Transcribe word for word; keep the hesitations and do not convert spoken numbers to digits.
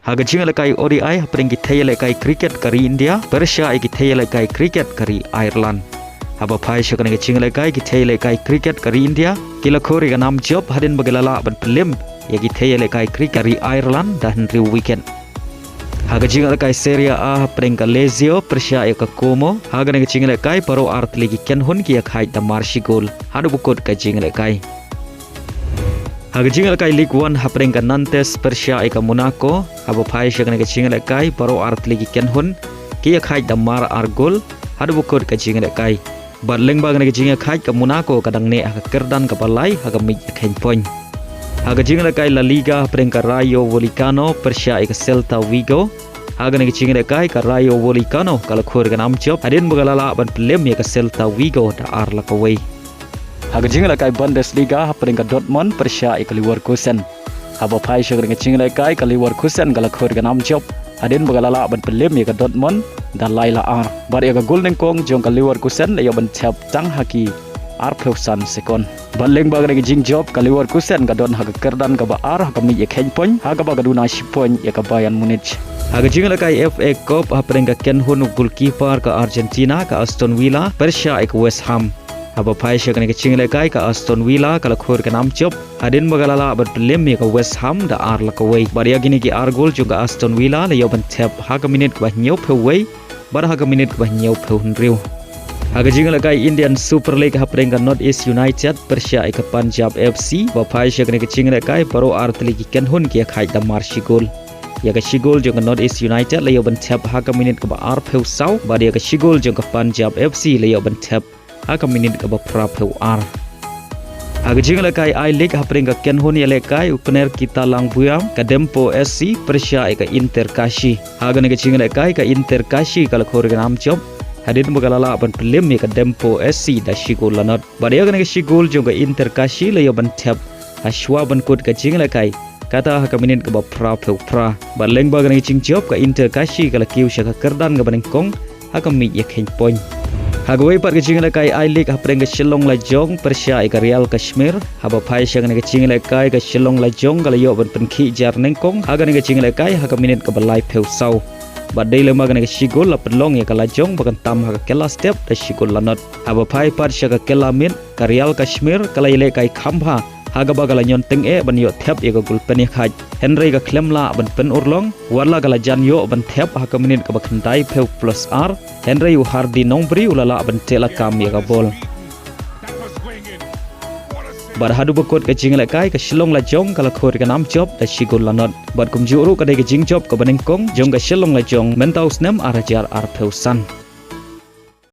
Ha ka jingïalehkai O D I hapdeng ki thei ïalehkai cricket ka ri India pyrshah ïa ki thei ïalehkai cricket ka ri Ireland. Haba phai sha kane ka jingïalehkai ki thei ïalehkai cricket ka ri India ki la khur ïa ka nam jop hadien ba ki la lah ban pynlip ïa ki thei ïalehkai cricket ka ri Ireland da hynriew wicket. Ha ka jingïalehkai Serie A hapdeng ka Lazio pyrshah ïa ka Como, ha kane ka jingïalehkai baroh ar tylli ki kynhun ki ïakhaid da mar shi gol haduh ba kut ka jingïalehkai. Ha ka jingïalehkai Ligue One hapdeng ka Nantes pyrshah ïa ka Monaco, haba phai sha kane ka jingïalehkai baroh ar tylli ki kynhun ki ïakhaid da mar ar gol haduh ba kut ka jingïalehkai. Bad lyngba kane ka jingïakhaid ka Monaco ka dang neh ha ka kyrdan kaba lai ha ka miej ïakheiñ point. Ha ka jingïalehkai La Liga hapdeng ka Rayo Vallecano pyrshah ïa ka Celta Vigo, ha kane ka jingïalehkai ka Rayo Vallecano ka la khur ïa ka nam jop hadien ba ka la lah ban pynlip ïa ka Celta Vigo da ar la kawei. Ha ka jingïalehkai Bundesliga hapdeng ka Dortmund pyrshah ïa ka Leverkusen, haba phai sha kane ka jingïalehkai ka Leverkusen ka la khur ïa ka nam jop hadien ba ka la lah ban pynlip ïa ka Dortmund da lai la ar. Bad ïa ka gol nyngkong jong ka Leverkusen la ïoh ban thep tang ha ki arphew san sekon. Bad lyngba kane ka jingjop ka Leverkusen ka don ha ka kyrdan kaba ar ha ka miej ïakheiñ point, ha kaba ka duna shi point ïa ka Bayern Munich. Ha ka jingïalehkai F A Cup hapdeng ka kynhun u goalkeeper ka Argentina ka Aston Villa pyrshah ïa ka West Ham, haba phai sha kane ka jingïalehkai ka Aston Villa ka la khur ïa ka nam jop hadien ba ka la lah ban pynlip ïa ka West Ham da ar la kawei. Bad ïa kine ki ar gol jong ka Aston Villa la ïoh ban thep ha ka minit kaba hynñiewphew wei bad ha ka minit kaba hynñiewphew hynriew. Ha ka jingïalehkai Indian Super League hapdeng ka North East United pyrshah ïa ka Punjab F C, ba phai sha kane ka jingïalehkai baroh ar tylli ki kynhun ki ïakhaid da mar shi gol. Ïa ka shi gol jong ka North East United la ïoh ban thep ha ka minit kaba arphew saw bad ïa ka shi gol jong ka Punjab F C la ïoh ban thep ha ka minit kaba phraphew ar. Ha ka jingïalehkai I-League hapdeng ka kynhun ïalehkai u Kner Kita Langbuiam ka Dempo S C pyrshah ïa ka Inter Kashi. Ha kane ka jingïalehkai ka Inter Kashi ka la khur ïa ka nam jop hadien ba ka la lah ban pynlip ïa ka Dempo S C da shi gol la nod. Bad ïa kane ka shi gol jong ka Inter Kashi la ïoh ban thep ha shuwa ban kut ka jingïalehkai, kata ha ka minit kaba phraphew phra. Bad lyngba kane ka jingjop ka Inter Kashi ka la kiew sha ka kyrdan kaba nyngkong ha ka miej ïakheiñ point. Ha kawei pat ka jingïalehkai I-League hapdeng ka Shillong Lajong pyrshah ïa ka Real Kashmir, haba phai sha kane ka jingïalehkai ka Shillong Lajong ka la ïoh ban pynkhih jar nyngkong ha kane ka jingïalehkai ha ka minit kaba laiphew saw. Bad dei lyngba kane ka shi gol la pynlong ïa ka Lajong ba kan tam ha ka kylla step da shi gol la nod. Haba phai pat sha ka kylla miet ka Real Kashmir ka la ïalehkai kham bha, ha kaba ka la ñion tyngeh ban ïoh thep ïa ka gol pynïakhaid, hynrei ka khlem lah ban pynurlong, watla ka la jan ïoh ban thep ha ka minit kaba khyndaiphew plus ar, hynrei u Hardi Nongbri u la lah ban teh lakam ïa ka bol. Bad haduh ba kut ka jingïalehkai ka Shillong Lajong ka la khur ïa ka nam jop da shi gol la nod. Bad kumjuh ruh ka dei ka jingjop kaba nyngkong jong ka Shillong Lajong mynta u snem ar hajar arphew san.